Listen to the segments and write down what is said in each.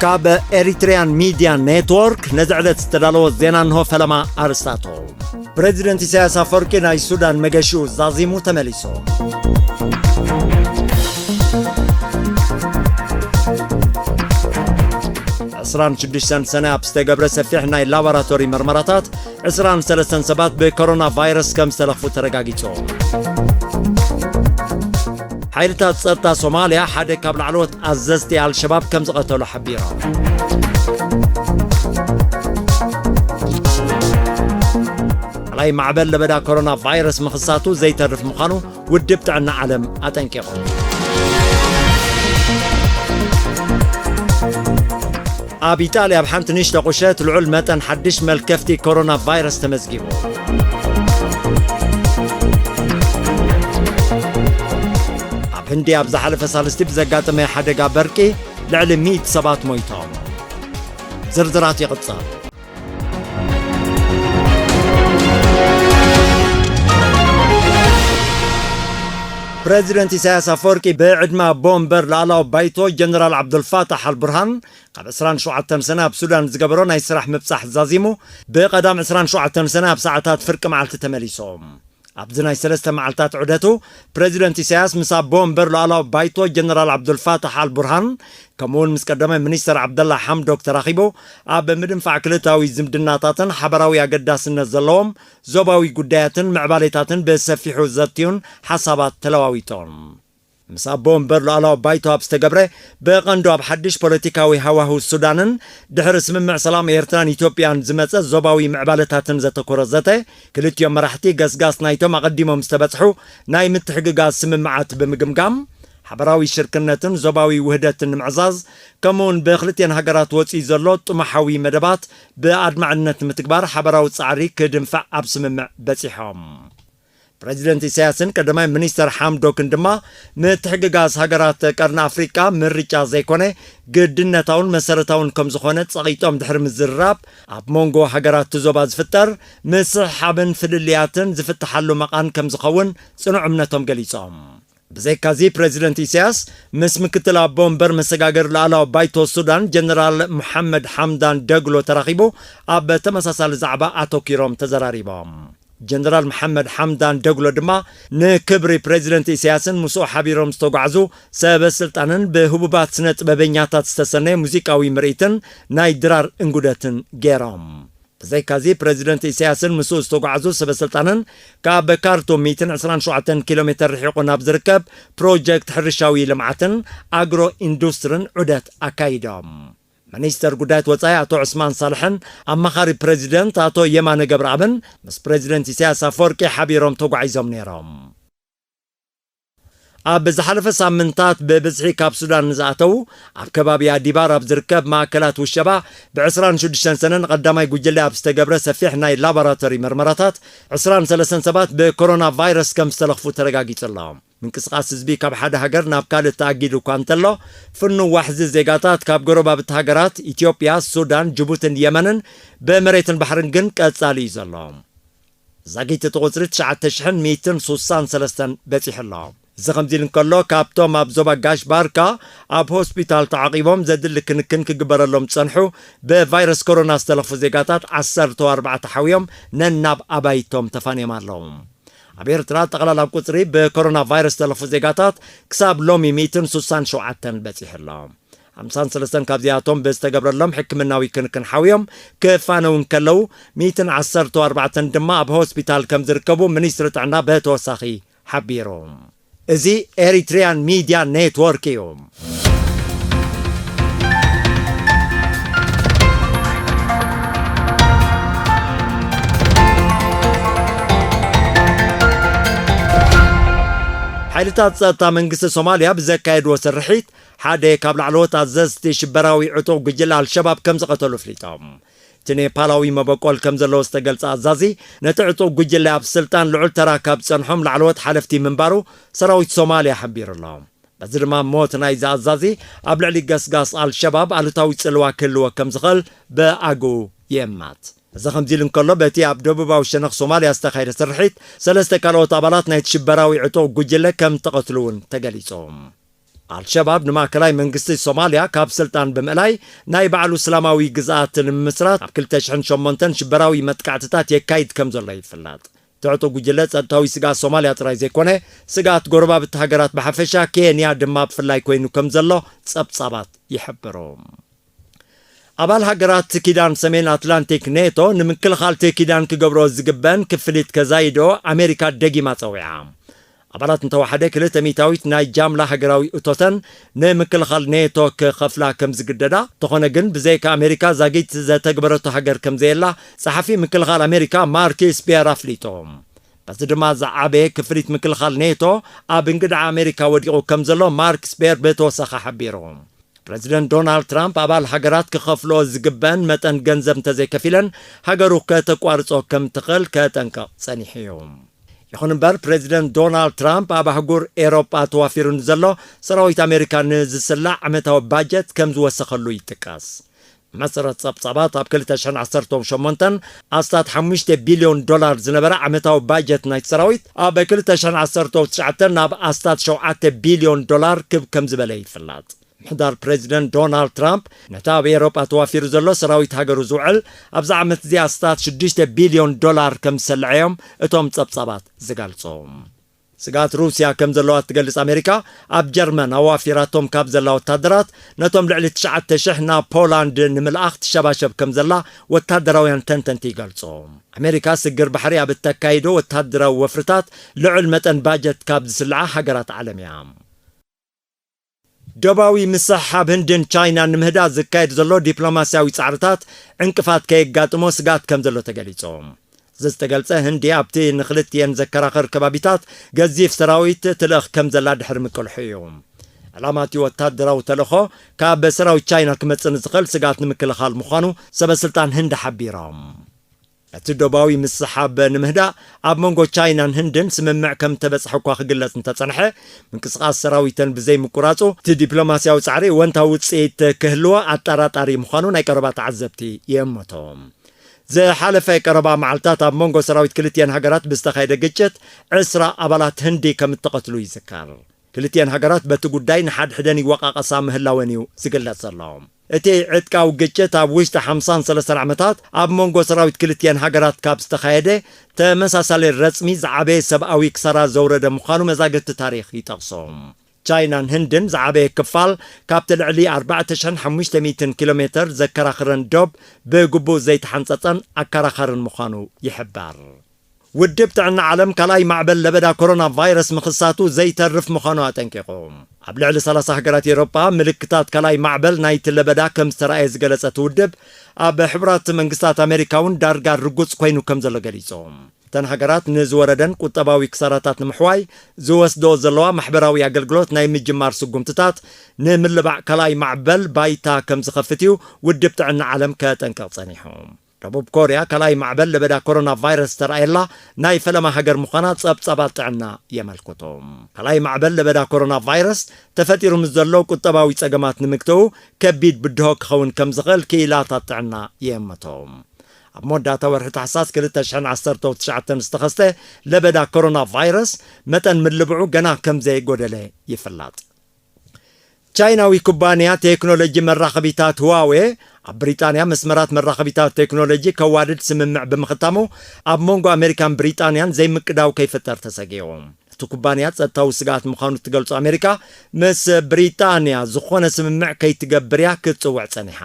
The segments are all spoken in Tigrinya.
ካብ ኤሪትሪያን ሚድያ ኔትወርክ ነዚ ዕለት ዝተዳለወ ዜና እንሆ። ፈለማ ኣርስታቶ። ፕሬዚደንት ኢሳያስ ኣፈወርቂ ናይ ሱዳን መገሽኡ ዛዚሙ ተመሊሱ። ዕስራን ሽዱሽተን ሰነ ኣብ ዝተገብረ ሰፊሕ ናይ ላቦራቶሪ መርመራታት ዕስራን ሰለስተን ሰባት ብኮሮና ቫይረስ ከም ዝተለኽፉ ተረጋጊጹ። ሓይልታት ጸጥታ ሶማልያ ሓደ ካብ ላዕለዎት ኣዘዝቲ ኣልሸባብ ከም ዝቐተሉ ሓቢሮም። ካልኣይ ማዕበል ለበዳ ኮሮና ቫይረስ ምኽሳቱ ዘይተርፍ ምዃኑ ውድብ ጥዕና ዓለም ኣጠንቂቑ። ኣብ ኢጣልያ ኣብ ሓንቲ ንእሽቶ ቁሸት ልዑል መጠን ሓድሽ መልከፍቲ ኮሮና ቫይረስ ተመዝጊቡ። ኣብ ህንዲ ኣብ ዝሓለፈ ሳልስቲ ብዘጋጠመ ሓደጋ በርቂ ልዕሊ ሚእቲ ሰባት ሞይቶም። ዝርዝራት ይቕጽል። ፕረዚደንት ኢሳያስ ኣፈወርቂ ብዕድመ ኣቦ ወንበር ላዕላዊ ባይቶ ጀነራል ዓብዱልፋታሕ ኣልቡርሃን ካብ ዕስራን ሸውዓተን ሰነ ኣብ ሱዳን ዝገበሮ ናይ ስራሕ ምብጻሕ ዛዚሙ፣ ብቐዳም ዕስራን ሸውዓተን ሰነ ኣብ ሰዓታት ፍርቂ መዓልቲ ተመሊሱ። ኣብዚ ናይ ሰለስተ መዓልታት ዑደቱ፣ ፕረዚደንት ኢሳያስ ምስ ኣቦ ወንበር ሉዓላዊ ባይቶ ጀነራል ዓብዱልፋታሕ ኣልቡርሃን፣ ከምኡውን ምስ ቀዳማይ ሚኒስተር ዓብደላ ሓምዶክ ተራኺቡ፣ ኣብ ምድንፋዕ ክልታዊ ዝምድናታትን ሓበራዊ ኣገዳስነት ዘለዎም ዞባዊ ጉዳያትን ምዕባሌታትን ብሰፊሑ ዘትዩን ሓሳባት ተለዋዊጦም። ምስ ኣቦ ወንበር ሉዓላዊ ባይቶ ኣብ ዝተገብረ፣ ብቐንዱ ኣብ ሓድሽ ፖለቲካዊ ሃዋህው ሱዳንን ድሕሪ ስምምዕ ሰላም ኤርትራን ኢትዮጵያን ዝመጸ ዞባዊ ምዕባለታትን ዘተኮረ ዘተ፣ ክልቲኦም መራሕቲ ገስጋስ ናይቶም ኣቐዲሞም ዝተበጽሑ ናይ ምትሕግጋዝ ስምምዓት ብምግምጋም፣ ሓበራዊ ሽርክነትን ዞባዊ ውህደትን ንምዕዛዝ፣ ከምኡውን ብክልቲኤን ሃገራት ወጺኡ ዘሎ ጥሙሓዊ መደባት ብኣድማዕነት ንምትግባር ሓበራዊ ጻዕሪ ክድንፋዕ ኣብ ስምምዕ በጺሖም። ፕረዚደንት ኢሳያስን ቀዳማይ ሚኒስተር ሓምዶክን ድማ፣ ምትሕግጋዝ ሃገራት ቀርኒ ኣፍሪቃ ምርጫ ዘይኮነ፣ ግድነታውን መሰረታውን ከም ዝኾነ ጸቒጦም ድሕሪ ምዝርራብ፣ ኣብ መንጎ ሃገራት እቲ ዞባ ዝፍጠር ምስሕሓብን ፍልልያትን ዝፍትሓሉ መቓን ከም ዝኸውን ጽኑዕ እምነቶም ገሊጾም። ብዘይካዚ፣ ፕረዚደንት ኢሳያስ ምስ ምክትል ኣቦ ወንበር መሰጋገሪ ሉዓላዊ ባይቶ ሱዳን ጀነራል መሓመድ ሓምዳን ደግሎ ተራኺቡ ኣብ ተመሳሳሊ ዛዕባ ኣተኲሮም ተዘራሪቦም። ጀነራል መሓመድ ሓምዳን ደግሎ ድማ፣ ንክብሪ ፕረዚደንት ኢሳያስን ምስኡ ሓቢሮም ዝተጓዕዙ ሰበ ስልጣንን ብህቡባት ስነ ጥበበኛታት ዝተሰነየ ሙዚቃዊ ምርኢትን ናይ ድራር እንጉደትን ገይሮም። ብዘይካዚ፣ ፕረዚደንት ኢሳያስን ምስኡ ዝተጓዕዙ ሰበ ስልጣንን ካብ ካርቱም ሚእትን ዕስራን ሸውዓተን ኪሎ ሜተር ርሒቑ ናብ ዝርከብ ፕሮጀክት ሕርሻዊ ልምዓትን ኣግሮ ኢንዱስትርን ዑደት ኣካይዶም። ሚኒስተር ጉዳያት ወጻኢ ኣቶ ዑስማን ሳልሕን ኣማኻሪ ፕረዚደንት ኣቶ የማነ ገብረኣብን ምስ ፕረዚደንት ኢሳያስ ኣፈወርቂ ሓቢሮም ተጓዒዞም ነይሮም። ኣብ ዝሓለፈ ሳምንታት ብብዝሒ ካብ ሱዳን ንዝኣተዉ፣ ኣብ ከባቢ ኣዲባር ኣብ ዝርከብ ማእከላት ውሸባ፣ ብ ዕስራን ሽዱሽተን ሰነ ንቐዳማይ ጉጅለ ኣብ ዝተገብረ ሰፊሕ ናይ ላቦራቶሪ መርመራታት፣ ዕስራን ሰለስተን ሰባት ብኮሮና ቫይረስ ከም ዝተለኽፉ ተረጋጊጹ ኣሎ። ምንቅስቓስ ህዝቢ ካብ ሓደ ሃገር ናብ ካልእ ተኣጊዱ እኳ እንተሎ፣ ፍኑው ዋሕዚ ዜጋታት ካብ ጎረባብቲ ሃገራት ኢትዮጵያ፣ ሱዳን፣ ጅቡትን የመንን ብመሬትን ባሕርን ግን ቀጻሊ እዩ ዘሎ። ዛጊት እቲ ቁጽሪ ትሽዓተ ሽሕን ሚእትን ሱሳን ሰለስተን በጺሑ ኣሎ። እዚ ከምዚ ኢሉ እንከሎ፣ ካብቶም ኣብ ዞባ ጋሽ ባርካ ኣብ ሆስፒታል ተዓቒቦም ዘድሊ ክንክን ክግበረሎም ዝጸንሑ ብቫይረስ ኮሮና ዝተለኽፉ ዜጋታት ዓሰርተ ኣርባዕተ ሓውዮም ነናብ ኣባይቶም ተፋንዮም ኣለዉ። ኣብ ኤርትራ ጠቕላላ ቁጽሪ ብኮሮና ቫይረስ ዝተለኽፉ ዜጋታት ክሳብ ሎሚ ሚእትን ሱሳን ሸውዓተን በጺሑ ኣሎ። ሓምሳን ሰለስተን ካብዚኣቶም ብዝተገብረሎም ሕክምናዊ ክንክን ሓውዮም ክፋነው እንከለዉ፣ ሚእትን ዓሰርተ ኣርባዕተን ድማ ኣብ ሆስፒታል ከም ዝርከቡ ሚኒስትሪ ጥዕና ብተወሳኺ ሓቢሩ። እዚ ኤሪትሪያን ሚድያ ኔትወርክ እዩ። ሓይልታት ጸጥታ መንግስቲ ሶማልያ ብዘካየድዎ ስርሒት፣ ሓደ ካብ ላዕለዎት ኣዘዝቲ ሽበራዊ ዕጡቕ ጉጅለ ኣልሸባብ ከም ዝቐተሉ ኣፍሊጦም። እቲ ኔፓላዊ መበቆል ከም ዘለዎ ዝተገልጸ ኣዛዚ፣ ነቲ ዕጡቕ ጉጅለ ኣብ ስልጣን ልዑል ተራ ካብ ዝጸንሖም ላዕለዎት ሓለፍቲ ምንባሩ ሰራዊት ሶማልያ ሓቢሩ ኣሎ። በዚ ድማ ሞት ናይዚ ኣዛዚ ኣብ ልዕሊ ገስጋስ ኣልሸባብ ኣሉታዊ ጽልዋ ክህልዎ ከም ዝኽእል ብኣግኡ ይእመት። እዚ ከምዚ ኢሉ እንከሎ፣ በቲ ኣብ ደቡባዊ ሸነኽ ሶማልያ ዝተኻየደ ስርሒት፣ ሰለስተ ካልኦት ኣባላት ናይቲ ሽበራዊ ዕጡቕ ጉጅለ ከም ተቐትሉ እውን ተገሊጹ። ኣልሸባብ ንማእከላይ መንግስቲ ሶማልያ ካብ ስልጣን ብምእላይ ናይ ባዕሉ እስላማዊ ግዝኣት ንምምስራት ኣብ ክልተ ሽሕን ሸሞንተን ሽበራዊ መጥቃዕትታት የካይድ ከም ዘሎ ይፍለጥ። ትዕጡ ጉጅለ ጸጥታዊ ስግኣት ሶማልያ ጥራይ ዘይኮነ፣ ስግኣት ጎረባብቲ ሃገራት ብሓፈሻ፣ ኬንያ ድማ ብፍላይ ኮይኑ ከም ዘሎ ጸብጻባት ይሕብሩ። ኣባል ሃገራት ኪዳን ሰሜን ኣትላንቲክ ኔቶ ንምክልኻል እቲ ኪዳን ክገብሮ ዝግበን ክፍሊት ከዛይዶ ኣሜሪካ ደጊማ ጸዊዓ። ኣባላት እንተወሓደ ክልተ ሚእታዊት ናይ ጃምላ ሃገራዊ እቶተን ንምክልኻል ኔቶ ክኸፍላ ከም ዝግደዳ፣ እንተኾነ ግን ብዘይካ ኣሜሪካ ዛጊት ዘተግበረቶ ሃገር ከም ዘየላ ጸሓፊ ምክልኻል ኣሜሪካ ማርክ ስፒየር ኣፍሊጡ። በዚ ድማ ዝዓበየ ክፍሊት ምክልኻል ኔቶ ኣብ እንግድዓ ኣሜሪካ ወዲቑ ከም ዘሎ ማርክ ስፒየር ብተወሳኺ ሓቢሩ። ፕረዚደንት ዶናልድ ትራምፕ ኣባል ሃገራት ክኸፍሎ ዝግበን መጠን ገንዘብ እንተዘይከፊለን፣ ሃገሩ ከተቋርጾ ከም ትኽእል ከጠንቅቕ ጸኒሑ እዩ። ይኹን እምበር፣ ፕረዚደንት ዶናልድ ትራምፕ ኣብ ኣህጉር ኤሮጳ ተዋፊሩ ንዘሎ ሰራዊት ኣሜሪካ ንዝስላዕ ዓመታዊ ባጀት ከም ዝወሰኸሉ ይጥቀስ። ብመሰረት ጸብጻባት፣ ኣብ ክልተ ሽሕን ዓሰርተን ሸሞንተን ኣስታት ሓሙሽተ ቢልዮን ዶላር ዝነበረ ዓመታዊ ባጀት ናይቲ ሰራዊት፣ ኣብ ክልተ ሽሕን ዓሰርተን ትሽዓተን ናብ ኣስታት ሸውዓተ ቢልዮን ዶላር ክብ ከም ዝበለ ይፍለጥ። ምሕዳር ፕረዚደንት ዶናልድ ትራምፕ ነቲ ኣብ ኤውሮጳ ተዋፊሩ ዘሎ ሰራዊት ሃገሩ ዝውዕል፣ ኣብዚ ዓመት እዚ ኣስታት ሽዱሽተ ቢልዮን ዶላር ከም ዝሰልዐ እዮም እቶም ጸብጻባት ዝገልጹ። ስግኣት ሩስያ ከም ዘለዋ እትገልጽ ኣሜሪካ፣ ኣብ ጀርመን ኣዋፊራቶም ካብ ዘላ ወታደራት፣ ነቶም ልዕሊ ትሽዓተ ሽሕ ናብ ፖላንድ ንምልኣኽ ትሸባሸብ ከም ዘላ ወታደራውያን ተንተንቲ ይገልጹ። ኣሜሪካ ስግር ባሕሪ ኣብ እተካይዶ ወታደራዊ ወፍርታት ልዑል መጠን ባጀት ካብ ዝስልዓ ሃገራት ዓለም እያ። ዶባዊ ምስሕሓብ ህንድን ቻይናን ንምህዳእ ዝካየድ ዘሎ ዲፕሎማስያዊ ጻዕርታት ዕንቅፋት ከየጋጥሞ ስግኣት ከም ዘሎ ተገሊጹ። እዚ ዝተገልጸ፣ ህንዲ ኣብቲ ንኽልቲኤን ዘከራኽር ከባቢታት ገዚፍ ሰራዊት ትልእኽ ከም ዘላ ድሕሪ ምቅልሑ እዩ። ዕላማ እቲ ወታደራዊ ተልእኾ ካብ ሰራዊት ቻይና ክመጽእ ንዝኽእል ስግኣት ንምክልኻል ምዃኑ ሰበ ስልጣን ህንዲ ሓቢሮም። እቲ ዶባዊ ምስሓብ ንምህዳእ ኣብ መንጎ ቻይናን ህንድን ስምምዕ ከም ተበጽሐ እኳ ክግለጽ እንተጸንሐ፣ ምንቅስቓስ ሰራዊተን ብዘይምቁራጹ እቲ ዲፕሎማስያዊ ጻዕሪ እወንታዊ ውጽኢት ክህልዎ ኣጠራጣሪ ምዃኑ ናይ ቀረባ ተዓዘብቲ ይእምቶ። ዝሓለፈ ቀረባ መዓልታት ኣብ መንጎ ሰራዊት ክልቲኤን ሃገራት ብዝተኻየደ ግጭት ዕስራ ኣባላት ህንዲ ከም እተቐትሉ ይዝከር። ክልቲኤን ሃገራት በቲ ጉዳይ ንሓድሕደን ይወቃቐሳ ምህላወን እዩ ዝግለጽ ዘሎ። እቲ ዕጥቃዊ ግጭት ኣብ ውሽጢ ሓምሳን ሰለስተን ዓመታት ኣብ መንጎ ሰራዊት ክልቲኤን ሃገራት ካብ ዝተኻየደ ተመሳሳሊ ረጽሚ ዝዓበየ ሰብኣዊ ክሳራ ዘውረደ ምዃኑ መዛግብቲ ታሪኽ ይጠቕሶ። ቻይናን ህንድን ዝዓበየ ክፋል ካብቲ ልዕሊ ኣርባዕተ ሽሕን ሓሙሽተ ሚእትን ኪሎ ሜትር ዘከራኽረን ዶብ ብግቡእ ዘይተሓንጸጸን ኣከራኻርን ምዃኑ ይሕበር። ውድብ ጥዕና ዓለም ካልኣይ ማዕበል ለበዳ ኮሮና ቫይረስ ምኽሳቱ ዘይተርፍ ምዃኑ ኣጠንቂቑ። ኣብ ልዕሊ ሰላሳ ሃገራት ኤውሮጳ ምልክታት ካልኣይ ማዕበል ናይቲ ለበዳ ከም ዝተራእየ ዝገለጸ እቲ ውድብ፣ ኣብ ሕቡራት መንግስታት ኣሜሪካ እውን ዳርጋ ርጉጽ ኮይኑ ከም ዘሎ ገሊጹ። እተን ሃገራት ንዝወረደን ቁጠባዊ ክሳራታት ንምሕዋይ ዝወስዶ ዘለዋ ማሕበራዊ ኣገልግሎት ናይ ምጅማር ስጉምትታት ንምልባዕ ካልኣይ ማዕበል ባይታ ከም ዝኸፍት እዩ ውድብ ጥዕና ዓለም ከጠንቅቕ ጸኒሑ። ደቡብ ኮርያ ካልኣይ ማዕበል ለበዳ ኮሮና ቫይረስ ዝተራእየላ ናይ ፈለማ ሃገር ምዃና ጸብጻባት ጥዕና የመልክቱ። ካልኣይ ማዕበል ለበዳ ኮሮና ቫይረስ ተፈጢሩ ምስ ዘሎ ቁጠባዊ ጸገማት ንምግትኡ ከቢድ ብድሆ ክኸውን ከም ዝኽእል ክኢላታት ጥዕና ይእምቱ። ኣብ መወዳእታ ወርሒ ታሕሳስ ክልተ ሽሕን ዓሰርተን ትሽዓተን ዝተኸስተ ለበዳ ኮሮና ቫይረስ መጠን ምልብዑ ገና ከም ዘይጎደለ ይፍለጥ። ቻይናዊ ኩባንያ ቴክኖሎጂ መራኸቢታት ህዋዌ ኣብ ብሪጣንያ መስመራት መራኸቢታት ቴክኖሎጂ ከዋድድ ስምምዕ ብምኽታሙ፣ ኣብ መንጎ ኣሜሪካን ብሪጣንያን ዘይምቅዳው ከይፍጠር ተሰጊኡ። እቲ ኩባንያ ጸጥታዊ ስግኣት ምዃኑ እትገልጾ ኣሜሪካ፣ ምስ ብሪጣንያ ዝኾነ ስምምዕ ከይትገብር እያ ክትጽውዕ ጸኒሓ።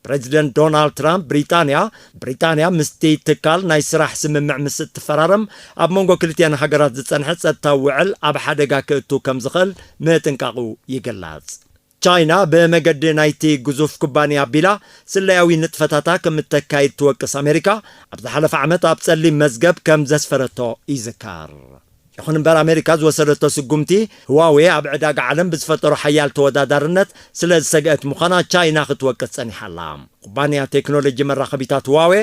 ፕረዚደንት ዶናልድ ትራምፕ ብሪጣንያ፣ ብሪጣንያ ምስቲ ትካል ናይ ስራሕ ስምምዕ ምስ እትፈራረም፣ ኣብ መንጎ ክልቲኣን ሃገራት ዝጸንሐ ጸጥታዊ ውዕል ኣብ ሓደጋ ክእቱ ከም ዝኽእል ምጥንቃቑ ይግለጽ። ቻይና ብመገዲ ናይቲ ግዙፍ ኩባንያ ኣቢላ ስለያዊ ንጥፈታታ ከም እተካይድ ትወቅስ ኣሜሪካ፣ ኣብ ዝሓለፈ ዓመት ኣብ ጸሊም መዝገብ ከም ዘስፈረቶ ይዝከር። ይኹን እምበር፣ ኣሜሪካ ዝወሰደቶ ስጉምቲ፣ ህዋዌ ኣብ ዕዳጋ ዓለም ብዝፈጠሮ ሓያል ተወዳዳርነት ስለ ዝሰግአት ምዃና ቻይና ክትወቅስ ጸኒሓ ኣላ። ኩባንያ ቴክኖሎጂ መራኸቢታት ህዋዌ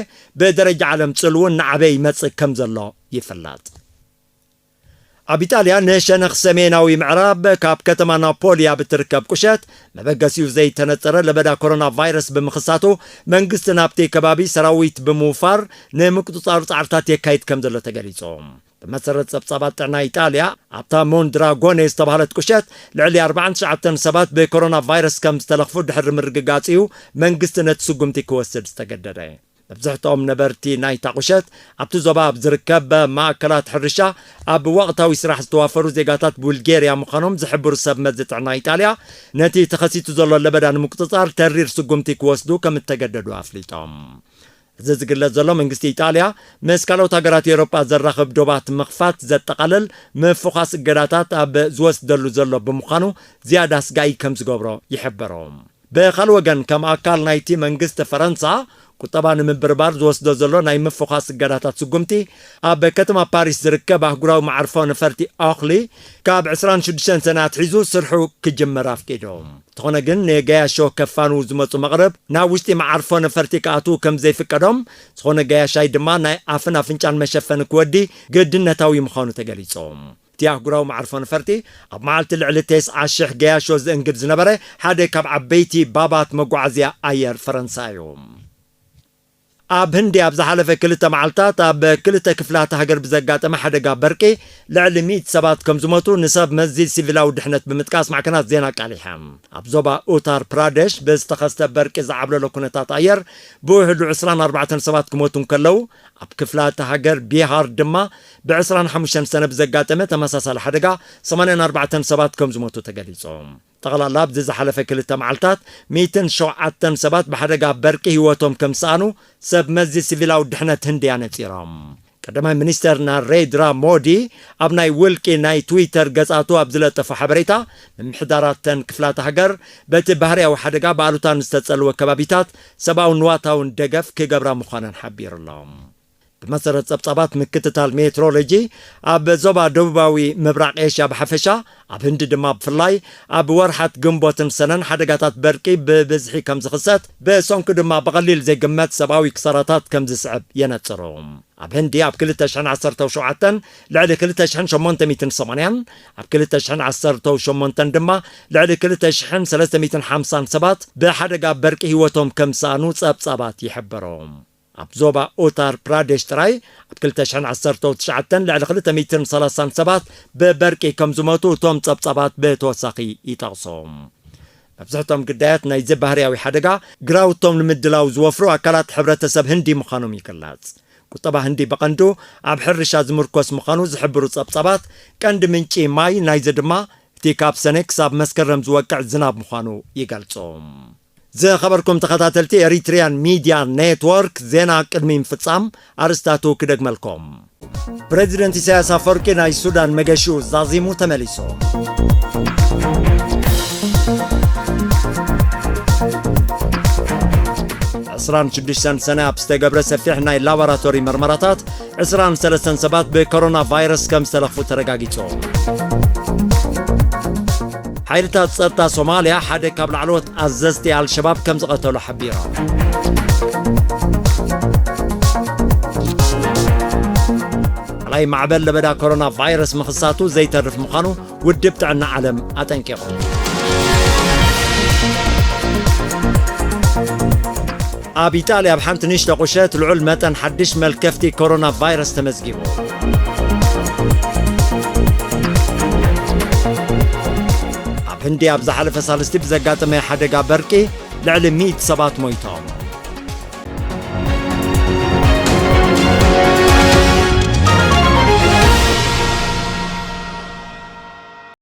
ብደረጃ ዓለም ጽልው እናዓበየ ይመጽእ ከም ዘሎ ይፍለጥ። ኣብ ኢጣልያ ንሸነኽ ሰሜናዊ ምዕራብ ካብ ከተማ ናፖሊ ኣብ እትርከብ ቁሸት መበገሲኡ ዘይተነጸረ ለበዳ ኮሮና ቫይረስ ብምኽሳቱ፣ መንግስቲ ናብቲ ከባቢ ሰራዊት ብምውፋር ንምቁጽጻሩ ጻዕርታት የካይድ ከም ዘሎ ተገሊጹ። ብመሰረት ጸብጻባት ጥዕና ኢጣልያ፣ ኣብታ ሞንድራጎኔ ዝተባህለት ቁሸት ልዕሊ ኣርባዓን ትሽዓተን ሰባት ብኮሮና ቫይረስ ከም ዝተለኽፉ ድሕሪ ምርግጋጽ እዩ መንግስቲ ነቲ ስጉምቲ ክወስድ ዝተገደደ። መብዝሕትኦም ነበርቲ ናይታ ቁሸት ኣብቲ ዞባ ኣብ ዝርከብ ማእከላት ሕርሻ ኣብ ወቕታዊ ስራሕ ዝተዋፈሩ ዜጋታት ቡልጌርያ ምዃኖም ዝሕብሩ ሰብ መዚ ጥዕና ኢጣልያ፣ ነቲ ተኸሲቱ ዘሎ ለበዳ ንምቁጽጻር ተሪር ስጉምቲ ክወስዱ ከም እተገደዱ ኣፍሊጦም። እዚ ዝግለጽ ዘሎ መንግስቲ ኢጣልያ ምስ ካልኦት ሃገራት ኤውሮጳ ዘራኽብ ዶባት ምኽፋት ዘጠቓልል ምፍዃስ እገዳታት ኣብ ዝወስደሉ ዘሎ ብምዃኑ ዝያዳ ኣስጋኢ ከም ዝገብሮ ይሕበሩ። ብኻልእ ወገን ከም ኣካል ናይቲ መንግስቲ ፈረንሳ ቁጠባ ንምብርባር ዝወስዶ ዘሎ ናይ ምፍዃስ እገዳታት ስጉምቲ ኣብ ከተማ ፓሪስ ዝርከብ ኣህጉራዊ መዓርፎ ነፈርቲ ኦኽሊ ካብ ዕስራን ሽዱሽተን ሰነ ኣትሒዙ ስርሑ ክጅምር ኣፍቂዱ። እንተኾነ ግን ንገያሾ ከፋንዉ ዝመጹ መቕርብ ናብ ውሽጢ መዓርፎ ነፈርቲ ክኣትዉ ከም ዘይፍቀዶም፣ ዝኾነ ገያሻይ ድማ ናይ ኣፍን ኣፍንጫን መሸፈኒ ክወዲ ግድነታዊ ምዃኑ ተገሊጹ። እቲ ኣህጉራዊ መዓርፎ ነፈርቲ ኣብ መዓልቲ ልዕሊ ተስዓ ሽሕ ገያሾ ዘእንግድ ዝነበረ ሓደ ካብ ዓበይቲ ባባት መጓዓዝያ ኣየር ፈረንሳ እዩ። ኣብ ህንዲ ኣብ ዝሓለፈ ክልተ መዓልታት ኣብ ክልተ ክፍላተ ሃገር ብዘጋጠመ ሓደጋ በርቂ ልዕሊ ሚእቲ ሰባት ከም ዝሞቱ ንሰብ መዚ ሲቪላዊ ድሕነት ብምጥቃስ ማዕከናት ዜና ኣቃሊሐን። ኣብ ዞባ ኡታር ፕራደሽ ብዝተኸስተ በርቂ ዝዓብለሎ ኩነታት ኣየር ብውሕዱ ዕስራን ኣርባዕተን ሰባት ክሞቱ እንከለዉ፣ ኣብ ክፍላተ ሃገር ቢሃር ድማ ብዕስራን ሓሙሽተን ሰነ ብዘጋጠመ ተመሳሳሊ ሓደጋ ሰማንያን ኣርባዕተን ሰባት ከም ዝሞቱ ተገሊጹ። ጠቕላላ ኣብዚ ዝሓለፈ ክልተ መዓልታት ሚእትን ሸውዓተን ሰባት ብሓደጋ በርቂ ህይወቶም ከም ዝሰኣኑ ሰብ መዚ ሲቪላዊ ድሕነት ህንዲ ኣነጺሮም። ቀዳማይ ሚኒስተር ናሬንድራ ሞዲ ኣብ ናይ ውልቂ ናይ ትዊተር ገጻቱ ኣብ ዝለጠፎ ሓበሬታ፣ ምምሕዳራተን ክፍላተ ሃገር በቲ ባህርያዊ ሓደጋ ብኣሉታ ንዝተጸልወ ከባቢታት ሰብኣውን ንዋታውን ደገፍ ክገብራ ምዃነን ሓቢሩ ኣሎ። ብመሰረት ጸብጻባት ምክትታል ሜትሮሎጂ፣ ኣብ ዞባ ደቡባዊ ምብራቕ ኤሽያ ብሓፈሻ፣ ኣብ ህንዲ ድማ ብፍላይ፣ ኣብ ወርሓት ግንቦትን ሰነን ሓደጋታት በርቂ ብብዝሒ ከም ዝኽሰት፣ ብሰንኩ ድማ ብቐሊል ዘይግመት ሰብኣዊ ክሳራታት ከም ዝስዕብ የነጽሩ። ኣብ ህንዲ ኣብ ክልተ ሽሕን ዓሰርተው ሸውዓተን ልዕሊ ክልተ ሽሕን ሸሞንተ ሚእትን ሰማንያን፣ ኣብ ክልተ ሽሕን ዓሰርተው ሸሞንተን ድማ ልዕሊ ክልተ ሽሕን ሰለስተ ሚእትን ሓምሳን ሰባት ብሓደጋ በርቂ ህይወቶም ከም ዝሰኣኑ ጸብጻባት ይሕብሩ። ኣብ ዞባ ኡታር ፕራዴሽ ጥራይ ኣብ ክልተ ሽሕን ዓሰርተው ትሽዓተን ልዕሊ ክልተ ሚእትን ሰላሳን ሰባት ብበርቂ ከም ዝሞቱ እቶም ጸብጻባት ብተወሳኺ ይጠቕሱ። መብዝሕቶም ግዳያት ናይዚ ባህርያዊ ሓደጋ ግራውቶም ንምድላው ዝወፍሩ ኣካላት ሕብረተሰብ ህንዲ ምዃኖም ይግለጽ። ቁጠባ ህንዲ ብቐንዱ ኣብ ሕርሻ ዝምርኮስ ምዃኑ ዝሕብሩ ጸብጻባት፣ ቀንዲ ምንጪ ማይ ናይዚ ድማ እቲ ካብ ሰነ ክሳብ መስከረም ዝወቅዕ ዝናብ ምዃኑ ይገልጹ። ዝኸበርኩም ተኸታተልቲ ኤሪትሪያን ሚድያ ኔትወርክ፣ ዜና ቅድሚ ምፍጻም ኣርእስታቱ ክደግመልኩም። ፕረዚደንት ኢሳያስ ኣፈወርቂ ናይ ሱዳን መገሽኡ ዛዚሙ ተመሊሱ። ዕስራን ሽዱሽተን ሰነ ኣብ ዝተገብረ ሰፊሕ ናይ ላቦራቶሪ መርመራታት ዕስራን ሰለስተን ሰባት ብኮሮና ቫይረስ ከም ዝተለኽፉ ተረጋጊጹ። ሓይልታት ጸጥታ ሶማልያ ሓደ ካብ ላዕለዎት ኣዘዝቲ ኣልሸባብ ከም ዝቐተሉ ሓቢሮም። ካልኣይ ማዕበል ለበዳ ኮሮና ቫይረስ ምኽሳቱ ዘይተርፍ ምዃኑ ውድብ ጥዕና ዓለም ኣጠንቂቑ። ኣብ ኢጣልያ ኣብ ሓንቲ ንእሽቶ ቁሸት ልዑል መጠን ሓድሽ መልከፍቲ ኮሮና ቫይረስ ተመዝጊቡ። ኣብ ህንዲ ኣብ ዝሓለፈ ሳልስቲ ብዘጋጠመ ሓደጋ በርቂ ልዕሊ ሚእቲ ሰባት ሞይቶም።